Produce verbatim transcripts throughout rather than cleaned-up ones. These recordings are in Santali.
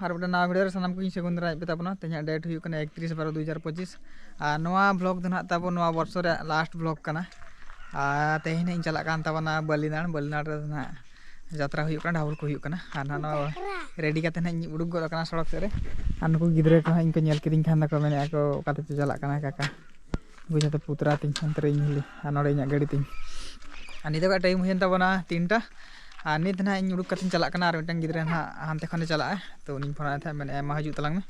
ᱟᱨ ᱢᱤᱫᱴᱟᱝ ᱱᱟᱣᱟ ᱵᱷᱤᱰᱤᱭᱳ ᱨᱮ ᱥᱟᱱᱟᱢ ᱠᱚᱧ ᱥᱟᱹᱜᱩᱱ ᱫᱟᱨᱟᱢᱮᱫ ᱯᱮ ᱛᱟᱵᱚᱱᱟ᱾ ᱛᱮᱦᱮᱧᱟᱜ ᱰᱮᱴ ᱦᱩᱭᱩᱜ ᱠᱟᱱᱟ ᱮᱠᱛᱨᱤᱥ ᱵᱟᱨᱚ ᱫᱩ ᱦᱟᱡᱟᱨ ᱯᱚᱸᱪᱤᱥ᱾ ᱟᱨ ᱱᱚᱣᱟ ᱵᱷᱞᱚᱜ ᱫᱚ ᱱᱟᱦᱟᱜ ᱛᱟᱵᱚ ᱱᱚᱣᱟ ᱵᱚᱨᱥᱚ ᱨᱮᱭᱟᱜ ᱞᱟᱥᱴ ᱵᱷᱞᱚᱜ ᱠᱟᱱᱟ᱾ ᱟᱨ ᱛᱮᱦᱮᱧ ᱱᱟᱦᱟᱜ ᱤᱧ ᱪᱟᱞᱟᱜ ᱠᱟᱱ ᱛᱟᱵᱚᱱᱟ ᱵᱟᱹᱞᱤᱱᱟᱲ᱾ ᱵᱟᱹᱞᱤᱱᱟᱲ ᱨᱮ ᱱᱟᱦᱟᱜ ᱡᱟᱛᱨᱟ ᱦᱩᱭᱩᱜ ᱠᱟᱱᱟ, ᱰᱷᱟᱵᱩᱞ ᱠᱚ ᱦᱩᱭᱩᱜ ᱠᱟᱱᱟ᱾ ᱟᱨ ᱱᱟᱦᱟᱜ ᱱᱚᱣᱟ ᱨᱮᱰᱤ ᱠᱟᱛᱮ ᱱᱟᱦᱟᱜ ᱤᱧ ᱩᱰᱩᱠ ᱜᱚᱫ ᱟᱠᱟᱱᱟ ᱥᱚᱲᱚᱠ ᱥᱮᱫ ᱨᱮ᱾ ᱟᱨ ᱱᱩᱠᱩ ᱜᱤᱫᱽᱨᱟᱹ ᱠᱚᱦᱚᱸ ᱤᱧ ᱠᱚ ᱧᱮᱞ ᱠᱤᱫᱤᱧ ᱠᱷᱟᱱ ᱫᱚᱠᱚ ᱢᱮᱱᱮᱫᱼᱟ ᱠᱚ, "ᱚᱠᱟ ᱛᱮᱪᱚ ᱪᱟᱞᱟᱜ ᱠᱟᱱᱟ ᱠᱟᱠᱟ?" ᱩᱱᱠᱩ ᱡᱷᱚᱛᱚ ᱯᱩᱛᱨᱟ ᱛᱤᱧ, ᱦᱟᱱᱛᱮ ᱨᱮ ᱤᱧ ᱦᱤᱞᱤ ᱟᱨ ᱱᱚᱰᱮ ᱤᱧᱟᱹᱜ ᱜᱟᱹᱰᱤ ᱛᱤᱧ᱾ ᱟᱨ ᱱᱤᱛᱚᱜᱟᱜ ᱴᱟᱭᱤᱢ ᱦᱩᱭᱮᱱ ᱛᱟᱵᱚᱱᱟ ᱛᱤᱱᱴᱟ᱾ ᱟᱨ ᱱᱤᱛ ᱱᱟᱦᱟᱜ ᱤᱧ ᱩᱰᱩᱠ ᱠᱟᱛᱮᱧ ᱪᱟᱞᱟᱜ ᱠᱟᱱᱟ, ᱟᱨ ᱢᱤᱫᱴᱟᱝ ᱜᱤᱫᱽᱨᱟᱹ ᱱᱟᱦᱟᱜ ᱦᱟᱱᱛᱮ ᱠᱷᱚᱱᱮ ᱪᱟᱞᱟᱜᱼᱟ, ᱛᱚ ᱩᱱᱤᱧ ᱯᱷᱳᱱ ᱟᱭ ᱛᱟᱦᱮᱸᱫ, ᱢᱮᱱᱮᱫᱼᱟ, "ᱢᱟ ᱦᱤᱡᱩᱜ ᱛᱟᱞᱟᱝ ᱢᱮ᱾"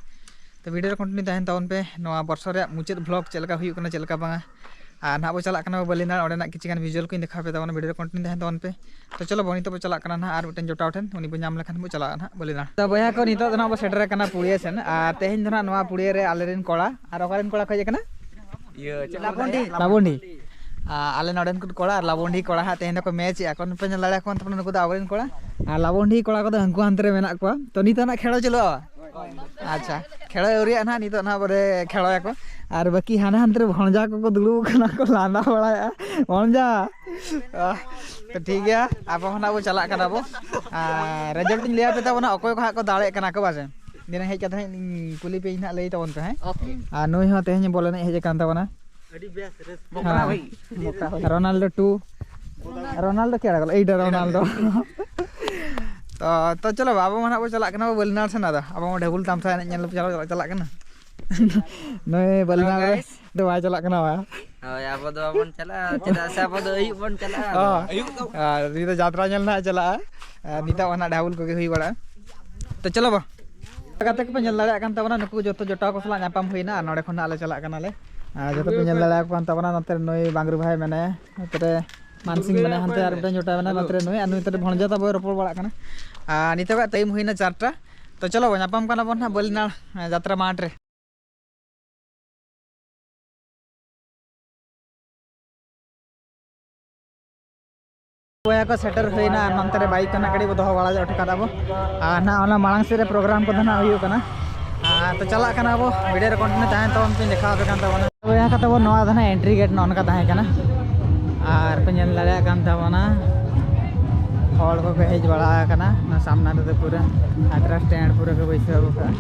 ᱛᱚ ᱵᱷᱤᱰᱤᱭᱳ ᱨᱮ ᱠᱚᱱᱴᱤᱱᱤᱭᱩ ᱛᱟᱦᱮᱱ ᱛᱟᱵᱚᱱ ᱯᱮ᱾ ᱱᱚᱣᱟ ᱵᱚᱨᱥᱚ ᱨᱮᱭᱟᱜ ᱢᱩᱪᱟᱹᱫ ᱵᱷᱞᱚᱜ ᱪᱮᱫ ᱞᱮᱠᱟ ᱦᱩᱭᱩᱜ ᱠᱟᱱᱟ, ᱪᱮᱫ ᱞᱮᱠᱟ ᱵᱟᱝᱟ᱾ ᱟᱨ ᱱᱟᱦᱟᱜ ᱵᱚ ᱪᱟᱞᱟᱜ ᱠᱟᱱᱟ ᱵᱟᱹᱞᱤᱱᱟᱲ, ᱚᱸᱰᱮᱱᱟᱜ ᱠᱤᱪᱷᱩ ᱜᱟᱱ ᱵᱷᱤᱡᱩᱣᱟᱞ ᱠᱚᱧ ᱫᱮᱠᱷᱟᱣ ᱯᱮ ᱛᱟᱵᱚᱱᱟ᱾ ᱵᱷᱤᱰᱤᱭᱳ ᱨᱮ ᱠᱚᱱᱴᱤᱱᱤᱭᱩ ᱛᱟᱦᱮᱱ ᱛᱟᱵᱚᱱ ᱯᱮ᱾ ᱛᱚ ᱪᱚᱞᱚ ᱵᱚ, ᱱᱤᱛᱚᱜ ᱵᱚ ᱪᱟᱞᱟᱜ ᱠᱟᱱᱟ ᱱᱟᱦᱟᱜ ᱟᱨ ᱢᱤᱫᱴᱮᱱ ᱡᱚᱴᱟᱣ ᱴᱷᱮᱱ, ᱩᱱᱤ ᱵᱚ ᱧᱟᱢ ᱞᱮᱠᱷᱟᱱ ᱵᱚ ᱪᱟᱞᱟᱜᱼᱟ ᱱᱟᱦᱟᱜ ᱵᱟᱹᱞᱤᱱᱟᱲ᱾ ᱛᱚ ᱵᱚᱭᱦᱟ ᱠᱚ, ᱱᱤᱛᱚᱜ ᱫᱚ ᱱᱟᱦᱟᱜ ᱵᱚ ᱥᱮᱴᱮᱨ ᱟᱠᱟᱱᱟ ᱯᱩᱲᱤᱭᱟᱹ ᱥᱮᱱ, ᱟᱨ ᱛᱮᱦᱮᱧ ᱫᱚ ᱱᱟᱦᱟᱜ ᱱᱚᱣᱟ ᱯᱩᱲᱤᱭᱟᱹ ᱨᱮ ᱟᱞᱮᱨᱮᱱ ᱠᱚᱲᱟ, ᱟᱨ ᱚᱠᱟᱨᱮᱱ ᱠᱚᱲᱟ ᱠᱚ ᱦᱮᱡ ᱟᱠᱟᱱᱟ? ᱤᱭᱟᱹ, ᱪᱮᱫ ᱠᱚ ᱞᱟᱵᱚᱱᱰᱤ᱾ ᱞᱟᱵᱚᱱᱰᱤ᱾ ᱟᱨ ᱟᱞᱮ ᱱᱚᱰᱮᱱ ᱠᱚ ᱠᱚᱲᱟ ᱟᱨ ᱞᱟᱵᱚᱱᱰᱤ ᱠᱚᱲᱟ ᱦᱟᱸᱜ ᱛᱮᱦᱮᱧ ᱫᱚᱠᱚ ᱢᱮᱪ ᱮᱜᱼᱟ᱾ ᱠᱚ ᱯᱮ ᱧᱮᱞ ᱫᱟᱲᱮᱭᱟᱠᱚ ᱠᱟᱱ ᱛᱟᱵᱚᱱᱟ, ᱱᱩᱠᱩ ᱫᱚ ᱟᱵᱚᱨᱮᱱ ᱠᱚᱲᱟ᱾ ᱟᱨ ᱞᱟᱵᱚᱱᱰᱤ ᱠᱚᱲᱟ ᱠᱚᱫᱚ ᱦᱟᱹᱱᱠᱩ ᱦᱟᱱᱛᱮ ᱨᱮ ᱢᱮᱱᱟᱜ ᱠᱚᱣᱟ᱾ ᱛᱚ ᱱᱤᱛ ᱫᱚ ᱱᱟᱜ ᱠᱷᱮᱲᱚ ᱪᱟᱹᱞᱩᱜᱼᱟ᱾ ᱟᱪᱪᱷᱟ, ᱠᱷᱮᱲᱚ ᱟᱹᱣᱨᱤᱭᱟᱜ ᱱᱟᱦᱟᱜ, ᱱᱤᱛᱚᱜ ᱱᱟᱦᱟᱜ ᱵᱚᱞᱮ ᱠᱷᱮᱲᱚᱭᱟᱠᱚ᱾ ᱟᱨ ᱵᱟᱹᱠᱤ ᱦᱟᱱᱟ ᱦᱟᱱᱛᱮ ᱨᱮ ᱵᱷᱚᱸᱡᱟ ᱠᱚᱠᱚ ᱫᱩᱲᱩᱵ ᱟᱠᱟᱱᱟ ᱠᱚ, ᱞᱟᱸᱫᱟ ᱵᱟᱲᱟᱭᱮᱜᱼᱟ᱾ ᱵᱷᱚᱸᱡᱟ᱾ ᱟᱦ, ᱛᱚ ᱴᱷᱤᱠ ᱜᱮᱭᱟ, ᱟᱵᱚ ᱦᱚᱸ ᱱᱟᱜ ᱵᱚ ᱪᱟᱞᱟᱜ ᱠᱟᱱᱟ ᱵᱚ᱾ ᱟᱨ ᱨᱮᱡᱟᱞᱴ ᱤᱧ ᱞᱟᱹᱭ ᱟᱯᱮ ᱛᱟᱵᱚᱱᱟ, ᱚᱠᱚᱭ ᱠᱚ ᱦᱟᱸᱜ ᱠᱚ ᱫᱟᱲᱮᱭᱟᱜ ᱠᱟᱱᱟ ᱠᱚ, ᱵᱟᱥᱮ? ᱫᱷᱤᱱᱟᱹᱝ ᱦᱮᱡ ᱠᱟᱛᱮ ᱦᱟᱸᱜ ᱤᱧ ᱠᱩᱞᱤ ᱯᱮᱭᱟᱹᱧ ᱦᱟᱸᱜ, ᱞᱟᱹᱭ ᱛᱟᱵᱚᱱ ᱯᱮ, ᱦᱮᱸ? ᱟᱨ ᱱᱩᱭ ᱦᱚᱸ ᱛᱮᱦᱮᱧ ᱵᱚᱞ ᱮᱱᱮᱡ ᱦᱮᱡ ᱟᱠᱟᱱ ᱛᱟᱵᱚᱱᱟ᱾ ᱟᱹᱰᱤ ᱵᱮᱥ, ᱨᱟᱹᱥᱠᱟᱹ᱾ ᱦᱮᱸ᱾ ᱨᱚᱱᱟᱞᱰᱳ ᱴᱩ᱾ ᱨᱚᱱᱟᱞᱰᱳ ᱠᱮ ᱟᱲᱟᱜ ᱠᱟᱫᱟ? ᱮᱭ ᱨᱚᱱᱟᱞᱰᱳ᱾ ᱛᱚ, ᱛᱚ ᱪᱚᱞᱚ, ᱟᱵᱚ ᱢᱟ ᱱᱟᱜ ᱵᱚ ᱪᱟᱞᱟᱜ ᱠᱟᱱᱟ ᱵᱚ ᱵᱟᱹᱞᱤᱱᱟᱲ ᱥᱮᱱ, ᱟᱫᱚ ᱟᱵᱚ ᱢᱟ ᱰᱷᱟᱵᱩᱞ ᱛᱟᱢᱥᱟ ᱮᱱᱮᱡ ᱧᱮᱞ ᱵᱚ ᱪᱟᱞᱟᱜ, ᱪᱟᱞᱟᱜ ᱠᱟᱱᱟ᱾ ᱱᱩᱭ ᱵᱟᱹᱞᱤᱱᱟᱲ ᱨᱮ ᱫᱚ ᱵᱟᱭ ᱪᱟᱞᱟᱜ ᱠᱟᱱᱟ, ᱵᱟ? ᱦᱳᱭ, ᱟᱵᱚ ᱫᱚ ᱵᱟᱵᱚᱱ ᱪᱟᱞᱟᱜᱼᱟ, ᱪᱮᱫᱟᱜ ᱥᱮ ᱟᱵᱚ ᱫᱚ ᱟᱹᱭᱩᱵ ᱵᱚᱱ ᱪᱟᱞᱟᱜᱼᱟ᱾ ᱚ, ᱟᱨ ᱱᱤᱛ ᱫᱚ ᱡᱟᱛᱨᱟ ᱧᱮᱞ ᱱᱟᱜ ᱪᱟᱞᱟᱜᱼᱟ᱾ ᱟᱨ ᱱᱤᱛᱚᱜ ᱚᱱᱟ ᱰᱷᱟᱵᱩᱞ ᱠᱚᱜᱮ ᱦᱩᱭ ᱵᱟᱲᱟᱜᱼᱟ᱾ ᱛᱚ ᱪᱚᱞᱚ ᱵᱟ᱾ ᱜᱟᱛᱮ ᱠᱚᱯᱮ ᱧᱮᱞ ᱫᱟᱲᱮᱭᱟᱜ ᱠᱟᱱ ᱛᱟᱵᱚᱱᱟ, ᱱᱩᱠᱩ ᱡᱚᱛᱚ ᱡᱚᱴᱟᱣ ᱠᱚ ᱥᱟᱞᱟᱜ ᱧᱟᱯᱟᱢ ᱦᱩᱭᱱᱟ ᱟᱨ ᱱᱚᱰᱮ ᱠᱷᱚᱱ ᱱᱟᱜ ᱞᱮ ᱪᱟᱞᱟᱜ ᱠᱟᱱᱟᱞᱮ᱾ ᱟᱨ ᱡᱚᱛᱚ ᱯᱮ ᱧᱮᱞ ᱫᱟᱲᱮᱭᱟᱠᱚ ᱠᱟᱱ ᱛᱟᱵᱚᱱᱟ, ᱱᱚᱛᱮ ᱨᱮ ᱱᱩᱭ ᱵᱟᱝᱨᱩ ᱵᱷᱟᱭ ᱢᱮᱱᱟᱭᱟ, ᱱᱚᱛᱮ ᱨᱮ ᱢᱟᱱᱥᱤᱝ ᱢᱮᱱᱟᱭᱟ, ᱦᱟᱱᱛᱮ ᱟᱨ ᱢᱤᱫᱴᱮᱱ ᱡᱚᱴᱟᱣ ᱢᱮᱱᱟᱭᱟ, ᱱᱚᱛᱮ ᱨᱮ ᱱᱩᱭ ᱟᱨ ᱱᱩᱭ ᱛᱟᱞᱮ ᱵᱷᱚᱸᱡᱟ ᱛᱟᱵᱚᱭ ᱨᱚᱯᱚᱲ ᱵᱟᱲᱟᱜ ᱠᱟᱱᱟ᱾ ᱟᱨ ᱱᱤᱛᱚᱜᱟᱜ ᱴᱟᱭᱤᱢ ᱦᱩᱭᱱᱟ ᱪᱟᱨᱴᱟ᱾ ᱛᱚ ᱪᱚᱞᱚ ᱵᱚ, ᱧᱟᱯᱟᱢ ᱠᱟᱱᱟ ᱵᱚᱱ ᱦᱟᱸᱜ ᱵᱟᱹᱞᱤᱱᱟᱲ, ᱮᱸ, ᱡᱟᱛᱨᱟ ᱢᱟᱴᱷ ᱨᱮ᱾ ᱵᱚᱭᱦᱟ ᱠᱚ ᱥᱮᱴᱮᱨ ᱦᱩᱭᱱᱟ, ᱟᱨ ᱱᱚᱱᱛᱮ ᱨᱮ ᱵᱟᱭᱤᱠ ᱠᱚ ᱱᱟᱜ ᱠᱟᱹᱴᱤᱡ ᱵᱚ ᱫᱚᱦᱚ ᱵᱟᱲᱟ ᱦᱚᱴᱚ ᱠᱟᱫᱟ ᱵᱚ᱾ ᱟᱨ ᱱᱟᱜ ᱚᱱᱟ ᱢᱟᱲᱟᱝ ᱥᱮᱫ ᱨᱮ ᱯᱨᱳᱜᱨᱟᱢ ᱠᱚᱫᱚ ᱱᱟᱜ ᱦᱩᱭᱩᱜ ᱠᱟᱱᱟ᱾ ᱟᱨ ᱛᱚ ᱪᱟᱞᱟᱜ ᱠᱟᱱᱟ ᱵᱚ, ᱵᱷᱤᱰᱤᱭᱳ ᱨᱮ ᱠᱚᱱᱴᱤᱱᱤᱭᱩ ᱛᱟᱦᱮᱱ ᱛᱟᱵᱚᱱ ᱯᱮ, ᱫᱮᱠᱷᱟᱣ ᱟᱯᱮ ᱠᱟᱱ ᱛᱟᱵᱚᱱᱟ᱾ ᱵᱚᱭᱦᱟ ᱠᱚ ᱛᱟᱵᱚᱱ, ᱱᱚᱣᱟ ᱫᱚ ᱱᱟᱜ ᱮᱱᱴᱨᱤ ᱜᱮᱴ ᱱᱚᱜᱼᱚ ᱱᱚᱝᱠᱟ ᱛᱟᱦᱮᱸ ᱠᱟᱱᱟ᱾ ᱟᱨ ᱯᱮ ᱧᱮᱞ ᱫᱟᱲᱮᱭᱟᱜ ᱠᱟᱱ ᱛᱟᱵᱚᱱᱟ, ᱦᱚᱲ ᱠᱚᱠᱚ ᱦᱮᱡ ᱵᱟᱲᱟ ᱟᱠᱟᱱᱟ᱾ ᱚᱱᱟ ᱥᱟᱢᱱᱟ ᱨᱮᱫᱚ ᱯᱩᱨᱟᱹ ᱦᱟᱛᱨᱟᱥ ᱴᱮᱱᱴ ᱯᱩᱨᱟᱹ ᱠᱚ ᱵᱟᱹᱭᱥᱟᱹᱣ ᱟᱠᱟᱫᱼᱟ᱾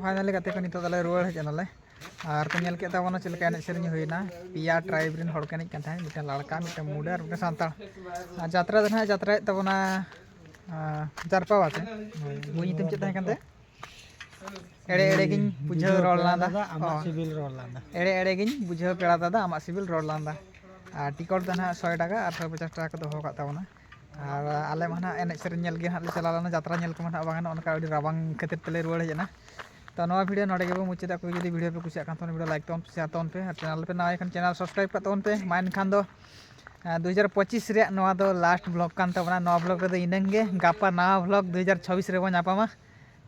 Finally ᱜᱟᱛᱮ ᱠᱚ, ᱱᱤᱛᱚᱜ ᱫᱚᱞᱮ ᱨᱩᱣᱟᱹᱲ ᱦᱮᱡ ᱮᱱᱟᱞᱮ᱾ ᱟᱨ ᱯᱮ ᱧᱮᱞ ᱠᱮᱫ ᱛᱟᱵᱚᱱᱟ ᱪᱮᱫ ᱞᱮᱠᱟ ᱮᱱᱮᱡ ᱥᱮᱨᱮᱧ ᱦᱩᱭᱱᱟ᱾ ᱯᱮᱭᱟ tribe ᱨᱮᱱ ᱦᱚᱲ ᱠᱚ ᱮᱱᱮᱡ ᱠᱟᱱ ᱛᱟᱦᱮᱸᱫ, ᱢᱤᱫᱴᱮᱱ ᱞᱟᱲᱠᱟ, ᱢᱤᱫᱴᱮᱱ ᱢᱩᱰᱟᱹ ᱟᱨ ᱢᱤᱫᱴᱮᱱ ᱥᱟᱱᱛᱟᱲ᱾ ᱟᱨ ᱡᱟᱛᱨᱟ ᱫᱚ ᱱᱟᱦᱟᱜ ᱡᱟᱛᱨᱟᱭᱮᱫ ᱛᱟᱵᱚᱱᱟ, ᱟᱸ, ᱡᱟᱨᱯᱟ ᱵᱟᱪᱮ᱾ ᱦᱳᱭ᱾ ᱵᱳᱭ ᱧᱩᱛᱩᱢ ᱪᱮᱫ ᱛᱟᱦᱮᱸ ᱠᱟᱱ ᱛᱟᱭᱟ? ᱮᱲᱮ ᱮᱲᱮ ᱜᱤᱧ ᱵᱩᱡᱷᱟᱹᱣ ᱵᱩᱡᱷᱟᱹᱣ ᱨᱚᱲ ᱯᱮᱲᱟ ᱞᱟᱸᱫᱟ᱾ ᱫᱟᱫᱟ, ᱟᱢᱟᱜ ᱚ᱾ ᱥᱤᱵᱤᱞ ᱨᱚᱲ ᱞᱟᱸᱫᱟ᱾ ᱮᱲᱮ ᱮᱲᱮ ᱜᱤᱧ ᱵᱩᱡᱷᱟᱹᱣ ᱯᱮᱲᱟ ᱫᱟᱫᱟ, ᱟᱢᱟᱜ ᱥᱤᱵᱤᱞ ᱨᱚᱲ ᱞᱟᱸᱫᱟ᱾ ᱟᱨ ᱴᱤᱠᱚᱴ ᱫᱚ ᱱᱟᱦᱟᱜ ᱥᱚᱭ ᱴᱟᱠᱟ ᱟᱨ ᱥᱚᱭ ᱯᱚᱪᱟᱥ ᱴᱟᱠᱟ ᱠᱚ ᱫᱚᱦᱚ ᱟᱠᱟᱫ ᱛᱟᱵᱚᱱᱟ᱾ ᱟᱨ ᱟᱞᱮ ᱢᱟ ᱱᱟᱦᱟᱜ ᱮᱱᱮᱡ ᱥᱮᱨᱮᱧ ᱧᱮᱞ ᱜᱮ ᱱᱟᱦᱟᱜ ᱞᱮ ᱪᱟᱞᱟᱣ ᱞᱮᱱᱟ, ᱡᱟᱛᱨᱟ ᱧᱮᱞ ᱠᱚᱢᱟ ᱱᱟᱦᱟᱜ ᱵᱟᱝ ᱜᱟᱱᱚᱜ, ᱚᱱᱠᱟ ᱟᱹᱰᱤ ᱨᱟᱵᱟᱝ ᱠᱷᱟᱹᱛᱤᱨ ᱛᱮᱞᱮ ᱨᱩᱣᱟᱹᱲ ᱦᱮᱡ ᱮᱱᱟ᱾ ᱛᱚ ᱱᱚᱣᱟ video ᱱᱚᱰᱮ ᱜᱮᱵᱚᱱ ᱢᱩᱪᱟᱹᱫᱟ᱾ ᱚᱠᱚᱭ ᱡᱩᱫᱤ video ᱯᱮ ᱠᱩᱥᱤᱭᱟᱜ ᱠᱷᱟᱱ ᱛᱟᱵᱚᱱ video like ᱛᱟᱵᱚᱱ ᱯᱮ, share ᱛᱟᱵᱚᱱ ᱯᱮ, ᱟᱨ channel ᱯᱮ ᱱᱟᱣᱟ ᱠᱷᱟᱱ channel subscribe ᱠᱟᱜ ᱛᱟᱵᱚᱱ ᱯᱮ᱾ ᱢᱟ ᱮᱱᱠᱷᱟᱱ ᱫᱚ, ᱟᱨ, ᱫᱩ ᱦᱟᱡᱟᱨ ᱯᱚᱸᱪᱤᱥ ᱨᱮᱭᱟᱜ ᱱᱚᱣᱟ ᱫᱚ last vlog ᱠᱟᱱ ᱛᱟᱵᱚᱱᱟ᱾ ᱱᱚᱣᱟ vlog ᱨᱮᱫᱚ ᱤᱱᱟᱹᱝ ᱜᱮ, ᱜᱟᱯᱟ ᱱᱟᱣᱟ vlog ᱫᱩ ᱦᱟᱡᱟᱨ ᱪᱷᱟᱵᱵᱤᱥ ᱨᱮᱵᱚᱱ ᱧᱟᱯᱟᱢᱟ᱾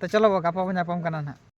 ᱛᱚ ᱪᱚᱞᱚ ᱵᱚ, ᱜᱟᱯᱟ ᱵᱚᱱ ᱧᱟᱯᱟᱢ ᱠᱟᱱᱟ ᱱᱟᱦᱟᱜ᱾